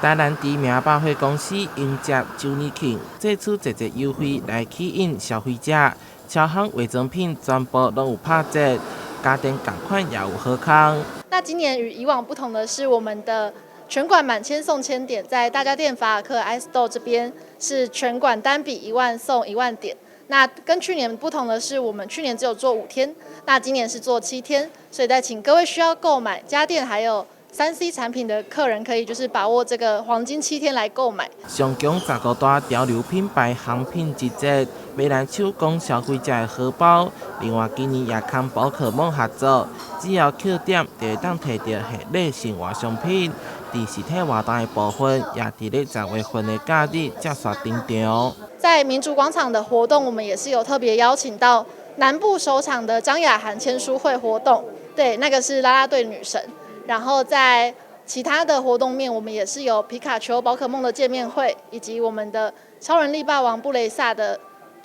台南知名百貨公司迎接週年慶，祭出濟濟優惠來吸引消費者。超夯化妝品全部攏有拍折，家電仝款也有好康。那今年與以往不同的是，我們的全館滿千送千點，在大家電法爾克 iStore 這邊是全館單筆1萬送1萬點。那跟去年不同的是，我們去年只有做5天，那今年是做7天，所以再請各位需要購買家電還有3C 產品的客人，可以就是把握這個黃金七天來購買。上強15大潮流品牌夯品一折，欲來搶攻消費者的荷包。另外，今年也佮寶可夢合作，只要扣點就會當提著賀禮生活商品。佇實體活動的部分，也佇咧10月份的假日才煞登場。在民族廣場的活動，我們也是有特別邀請到南部首場的張雅涵簽書會活動，對，那個是啦啦隊女神。然後在其他的活動面，我們也是有皮卡丘、寶可夢的見面會，以及我們的超人力霸王布雷薩的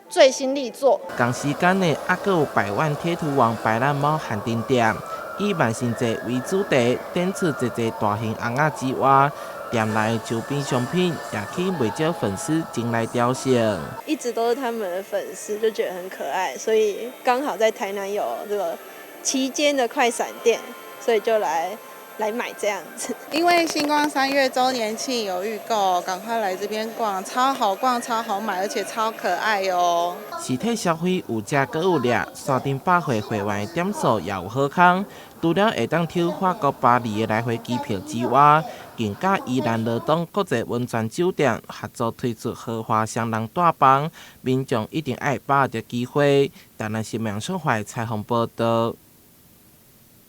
最新力作。仝時間呢，猶閣有百萬貼圖王白爛貓限定店，以萬聖節為主題，展出濟濟大型尪仔之外，店內的周邊商品也吸引袂少粉絲前來朝聖。一直都是他們的粉絲，就覺得很可愛，所以剛好在台南有這個期間的快閃店，所以就來買這樣子。因為新光三越週年慶有預購，趕快來這邊逛，超好逛，超好買，而且超可愛喲。實體消費有遮閣有掠，山頂百貨會員的點數也有好康。除了會當抽法國巴黎的來回機票之外，更佮宜蘭羅東國際溫泉酒店合作推出豪華雙人帶房，民眾一定愛把握著機會。台南新聞小懷採訪報導。